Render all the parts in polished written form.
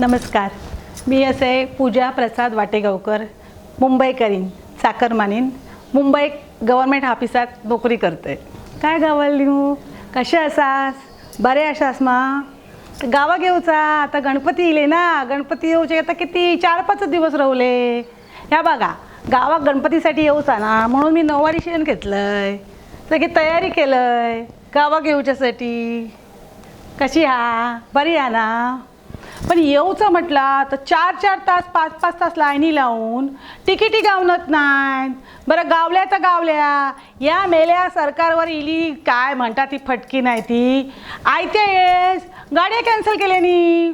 नमस्कार. मी असे पूजा प्रसाद वाटेगावकर, मुंबईकरीन, चाकरमानीन, मुंबई गव्हर्मेंट ऑफिसात नोकरी करते. काय गावाला लिहू? कसे असास? बरे असास मा? गावा घेऊचा आता गणपती येले ना. गणपती येऊचे आता किती 4-5 दिवस रवले. ह्या बघा, गावात गणपतीसाठी येऊचा ना म्हणून मी नऊवारी शेण घेतलंय, सगळी तयारी केलंय गावा घेऊच्यासाठी. कशी हा? बरी हा ना? पण येऊचं म्हटला तर 4-4 तास 5-5 तास लाईनी लावून तिकिटी गावनत नाही. बरं, गावल्या तर गावल्या, या मेल्या सरकारवर इली काय म्हणतात ती फटकी नाही ती. आयत्या येस गाड्या कॅन्सल केल्यानी.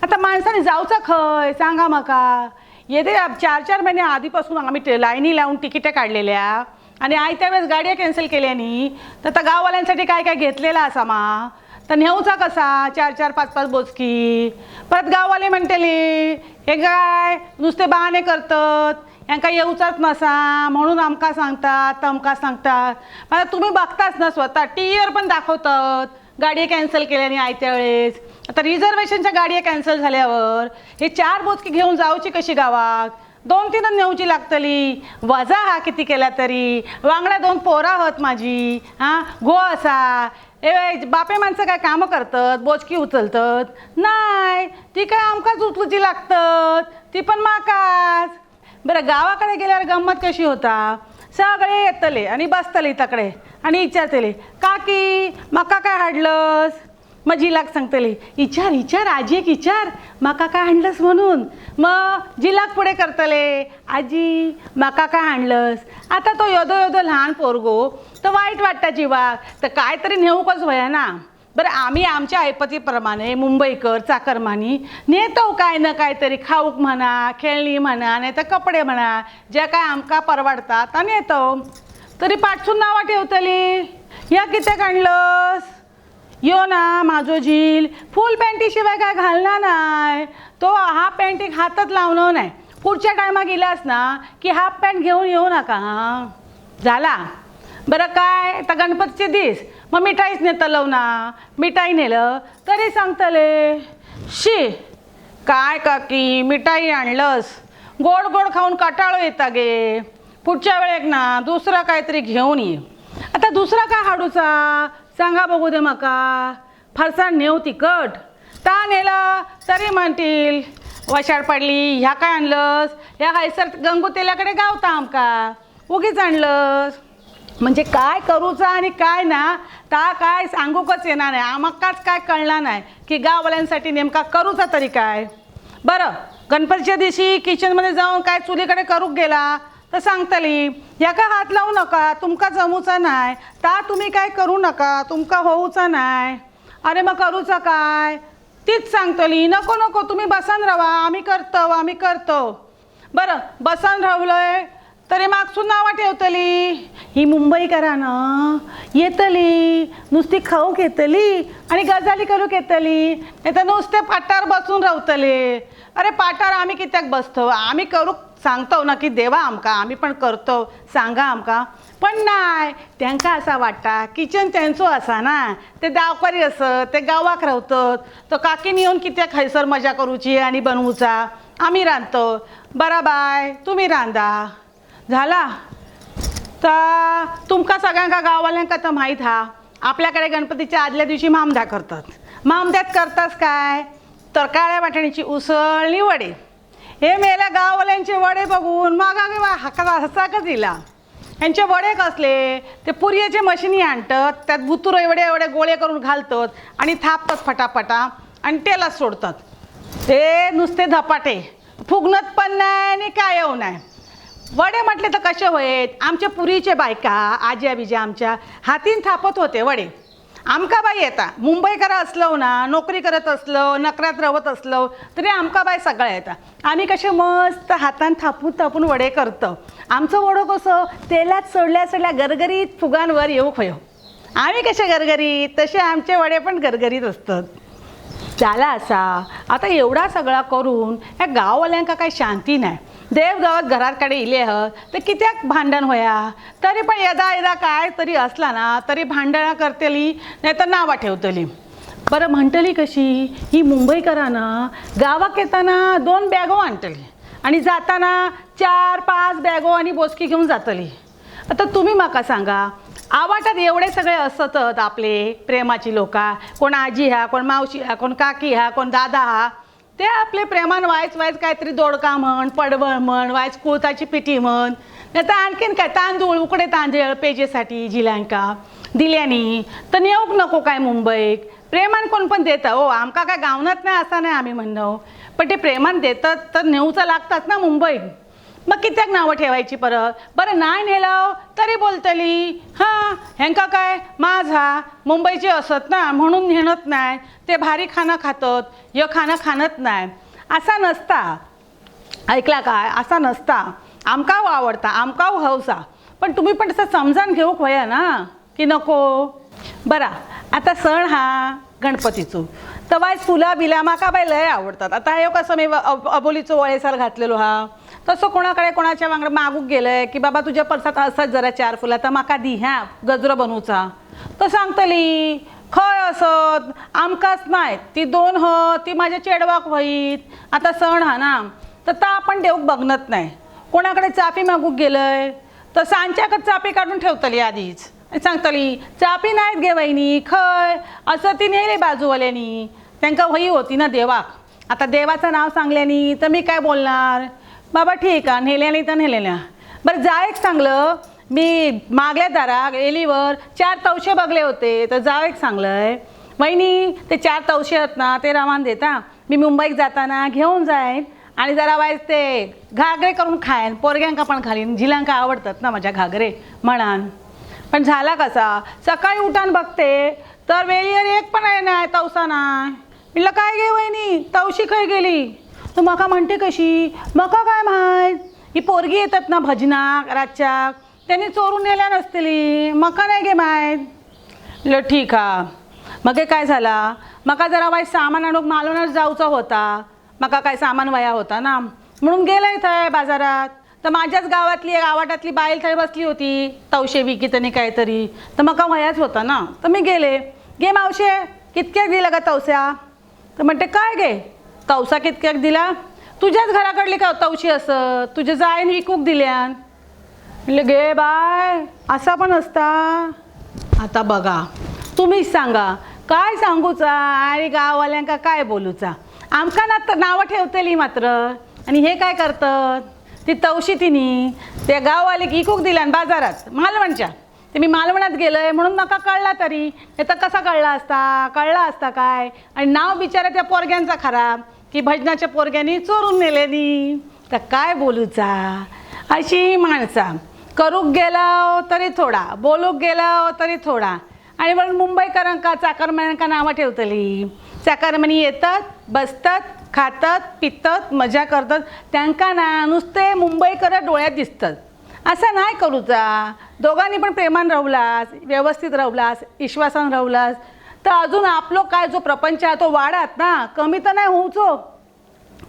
आता माणसाने जाऊचा खय सांगा माका. येते 4-4 महिने आधीपासून आम्ही लाईनी लावून तिकिटं काढलेल्या आणि आयत्या वेळेस गाड्या कॅन्सल केल्यानी. तर आता गाववाल्यांसाठी काय काय घेतलेला असा मा, तर नेऊचा कसा 4-4 5-5 बोचकी. परत गाववाले म्हणतले हे काय नुसते बहाणे करतात, यांका येऊचाच नसा म्हणून आमका सांगतात तमका सांगतात. आता तुम्ही बघताच ना स्वतः, टी व्हीवर पण दाखवतात गाडी कॅन्सल केल्याने आयत्या वेळेस. आता रिझर्वेशनच्या गाड्या कॅन्सल झाल्यावर हे 4 बोचकी घेऊन जाऊची कशी गावात? 2-3 नेऊची लागतली. वजा हा किती केला तरी वांगडा 2 पोरा हत माझी, हां गो असा. ए बापे माणसं काय कामं करतात, बोचकी उचलतात नाही, ती काय आमकाच उचलूची लागतात, ती पण माकाच. बरं, गावाकडे गेल्यावर गंमत कशी होता, सगळे येतले आणि बसतले तकडे आणि विचारतले काकी माका काय हाडलंस. मग जिलाक सांगतले इचार इचार आजी एक इचार माका काय हाडलंस म्हणून. मग जिलाक पुढे करतले आजी माका काय हाडलंस. आता तो योदो योदो लहान पोरगो तर वाईट वाटता जिवाक, तर काहीतरी नेऊकच व्हया ना. बरं, आम्ही आमच्या ऐपतीप्रमाणे मुंबईकर चाकरमानी नेतो काय ना काहीतरी, खाऊक म्हणा, खेळणी म्हणा, नाही तर कपडे म्हणा, ज्या काय आमका परवडतात आणि नेतो. तरी पाठसून नावा ठेवतली या कित्याक आणलंस, यो ना माझो झील फुल पॅन्टीशिवाय काय घालणार नाही, तो हाफ पॅन्टीक हातात लावणं नाही. पुढच्या टायमा गेलास ना की हाफ पॅन्ट घेऊन येऊ नका. हां झाला. बरं काय आता गणपतीचे दीस, मग मिठाईच नेतलो ना, मिठाई नेलं तरी सांगतले शी काय काकी मिठाई आणलंस, गोड गोड खाऊन कटाळो येता गे, पुढच्या वेळेक ना दुसरं काहीतरी घेऊन ये. आता दुसरा काय हाडूचा सांगा बघू दे माका. फरसाण नेऊ तिकट ता नेला तरी म्हणतील वशाड पडली, ह्या काय आणलंस, ह्या हैसर गंगोतेल्याकडे गावता आमका उगीच आणलंस. म्हणजे काय करूचा आणि काय ना ता काय सांगूकच येणार नाही, आमकाच काय कळणार नाही की गाववाल्यांसाठी नेमका करूचा तरी काय. बरं, गणपतीच्या दिवशी किचनमध्ये जाऊन काय चुलीकडे करूक गेला तर सांगतली याका हात लावू नका, तुमका जमूचा नाही, ता तुम्ही काय करू नका, तुमका होऊचा नाही. अरे मग करूचा काय? तीच सांगतली नको नको तुम्ही बसान राहा, आम्ही करतो आम्ही करतो. बरं, बसान रावलंय तरी मागसून नावा ठेवतली ही मुंबईकरा ना येतली नुसती खाऊक येतली आणि गजाली करूक येतली, नाही तर नुसते पाटार बसून रावतले. अरे पाटार आम्ही कित्याक बसतो, आम्ही करूक सांगतो ना की देवा आमका, आम्ही पण करतो सांगा आमका. पण नाही, त्यांका असा वाटता किचन त्यांचो असा ना, ते गावकरी असत, ते गावाक रावतात, तर काकीन येऊन कित्याक हैसर मजा करूची आणि बनवूचा, आम्ही रांधतो बरा बाय तुम्ही रांधा. झाला. तर तुमका सगळ्यांका गाववाल्यांका तर माहीत हा, आपल्याकडे गणपतीच्या आदल्या दिवशी मामदा करतात. मामद्यात करतास काय तर काळ्या वाटाण्याची उसळणी वडे. हे मेल्या गाववाल्यांचे वडे बघून मागा हाका हसाकच दिला. यांचे वडे कसले, ते पुरयेचे मशिनी आणतात, त्यात भुतूर एवढे एवढे गोळे करून घालतात आणि थापतात फटाफटा आणि तेलात सोडतात. ते नुसते धपाटे फुगणत पण नाही आणि काय येऊ नाही. वडे म्हटले तर कसे होयत, आमच्या पुरीचे बायका आज्या बिज्या आमच्या हातीन थापत होते वडे. आमका बाई येता मुंबईकर असलो ना, नोकरी करत असलो, नकऱ्यात रवत असलो तरी आमका बाई सगळ्या येता. आम्ही कसे मस्त हातान थापून थापून वडे करतो. आमचं वडं कसं तेलात सोडल्या सोडल्या गरगरीत फुगांवर येऊ खयो. आम्ही कसे गरगरीत तसे आमचे वडे पण गरगरीत असतात. झाला असा. आता एवढा सगळा करून ह्या गाववाल्यांका काही शांती नाही. देव गावात घराकडे इले ह तर कित्याक भांडण होया, तरी पण यदा यदा काय तरी असला ना तरी भांडणं करतली नाही तर नावा ठेवतली. बरं म्हणटली कशी ही मुंबईकरां ना गांवाक येताना 2 बॅगो आणटली आणि जाताना 4-5 बॅगो आणि बोचकी घेऊन जातली. आता तुम्ही म्हाका सांगा, आवाटात एवढे सगळे असतत आपले प्रेमाची लोकां, कोण आजी हा, कोण मावशी हा, कोण काकी हा, कोण दादा हा, ते आपले प्रेमान वायच वायच काहीतरी दोडका म्हण, पडवळ म्हण, वायच कुळताची पिठी म्हण, नाही तर आणखीन काय तांदूळ, उकडे तांदूळ पेजेसाठी जिल्यांका दिल्यानी तर नेऊक नको काय मुंबईक. प्रेमान कोण पण देता हो, आमका काय गावनात नाही असं नाही आम्ही म्हणणं, पण ते प्रेमान देतात तर नेऊचा लागतात ना मुंबईत. मग कित्याक नावं ठेवायची परत? बरं नाही नेलं तरी बोलतली, हां ह्यांका काय माझा मुंबईची असत ना म्हणून नेणत नाही, ते भारी खाणं खातत, य खाणं खाणत नाही, असा नसता. ऐकला काय? असा नसता. आमकाव आवडता, आमकाव हौसा, पण तुम्ही पण तसं समजान घेऊक व्हया ना की नको. बरा आता सण हा गणपतीचो, तर वायच फुला बिला माका बाय लय आवडतात. आता हे कसं मी अबोलीचो वळेसार घातलेलो हा, तसं कोणाकडे कोणाच्या वांगडा मागूक गेलंय की बाबा तुझ्या पर्सात असत जरा 4 फुला तर माका दी ह्या गजरो बनवचा, तर सांगतली खय असत आमकाच नाही, ती 2 ह ती माझ्या चेडवाक व्हईत. आता सण हा ना तर ता आपण देऊक बघणत नाही. कोणाकडे चाफी मागूक गेलंय तर सांच्याकडे चाफी काढून ठेवतली आधीच, सांगतली चापी नाहीत गे वहिनी, खय असं ती नेले बाजूवाल्यांनी, त्यांका वही होती ना देवाक. आता देवाचं नाव सांगल्यानी तर मी काय बोलणार बाबा, ठीक आहे नेल्यानी तर नेलेल्या. बरं जा एक सांगलं, मी मागल्या दाराक एलीवर 4 तवशे बघले होते, तर जा एक सांगलंय वहिनी ते 4 तवशे आहेत ना ते रवान देता, मी मुंबईत जाताना घेऊन जाईन आणि जरा वायच ते घागरे करून खायन, पोरग्यांका पण घालीन, झिलांका आवडतात ना माझ्या घागरे म्हणान. पण झाला कसा, सकाळी उठान बघते तर वेळीवर एक पण आहे नाही तवसा नाही. म्हटलं काय गे वहिनी तवशी खंय गेली? तर म्हाका म्हणते कशी म्हाका काय माहीत, ही पोरगी येतात ना भजनाक रातच्याक त्यांनी चोरून नेल्या नसतली, म्हाका नाही गे माहीत. म्हटलं ठीक हा. मग काय झाला, म्हाका जरा वाय सामान आणूक मालवणात जाऊचा होता, म्हाका काय सामान वया होता ना म्हणून गेलंय थंय बाजारात. तर माझ्याच गावातली एक आवाटातली बायल थंय बसली होती तवशे विकीत आणि काहीतरी, तर म्हाका वयाच होता ना तर मी गेले, गे मावशे कितक्याक दिला का तवस्या? तर म्हणते काय गे तवसा कितक्याक दिला? तुझ्याच घराकडली का तवशी असत, तुझ्या जायन विकूक दिल्यान. म्हणलं गे बाय असा पण असता. आता बघा तुम्हीच सांगा काय सांगूचा आणि गाववाल्यांका काय बोलूचा. आमका ना नावं ठेवतली मात्र, आणि हे काय करतात ती तवशी तिनी त्या गाववाली इकूक दिल्यान बाजारात मालवणच्या. ते मी मालवणात गेलंय म्हणून म्हाका कळला तरी, नाही तर कसा कळला असता, कळला असता काय. आणि नाव बिचारा त्या पोरग्यांचा खराब की भजनाच्या पोरग्यांनी चोरून नेलेनी, तर काय बोलूचा. अशी माणसा करूक गेला तरी थोडा, बोलूक गेला तरी थोडा. आणि म्हणून मुंबईकरांका चाकरमान्यांका नावं ठेवतली. चाकरमानी येतात, बसतात, खातात, पितात, मजा करतात, त्यांका ना नुसते मुंबईकर डोळ्यात दिसतात. असं नाही करूचा. दोघांनी पण प्रेमान रावलास, व्यवस्थित रावलास, विश्वासान रावलास तर अजून आपलो काय जो प्रपंच आहे तो वाढत ना, कमी तर नाही होऊचो.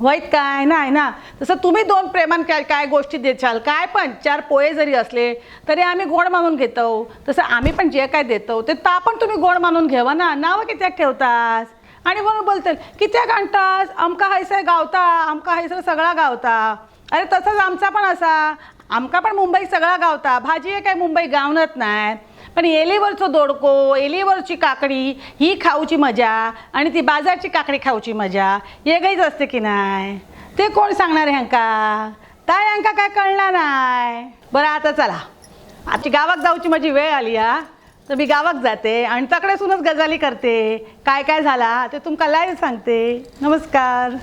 वैत काय नाही ना. तसं तुम्ही 2 प्रेमान काय काय गोष्टी देशाल, काय पण 4 पोळे जरी असले तरी आम्ही गोड मानून घेतो, तसं आम्ही पण जे काय देतो ते ता पण तुम्ही गोड मानून घेवा ना. नावं कित्याक ठेवतास? आणि म्हणून बोलतील कित्याक आणतास, आमका हैसर गावता, आमका हैसर सगळा गावता. अरे तसंच आमचा पण असा, आमका पण मुंबईत सगळा गावता. भाजी काय मुंबई गावनत नाही, पण एलीवरचो दोडको, एलीवरची काकडी ही खाऊची मजा आणि ती बाजारची काकडी खाऊची मजा वेगळीच असते की नाही. ते कोण सांगणार ह्यांका, काय ह्यांका काय कळणार नाही. बरं आता चला, आजची गावात जाऊची माझी वेळ आली हा, तर मी गावात जाते आणि तकडेसूनच गजाली करते, काय काय झाला ते तुमका लाईव्ह सांगते. नमस्कार.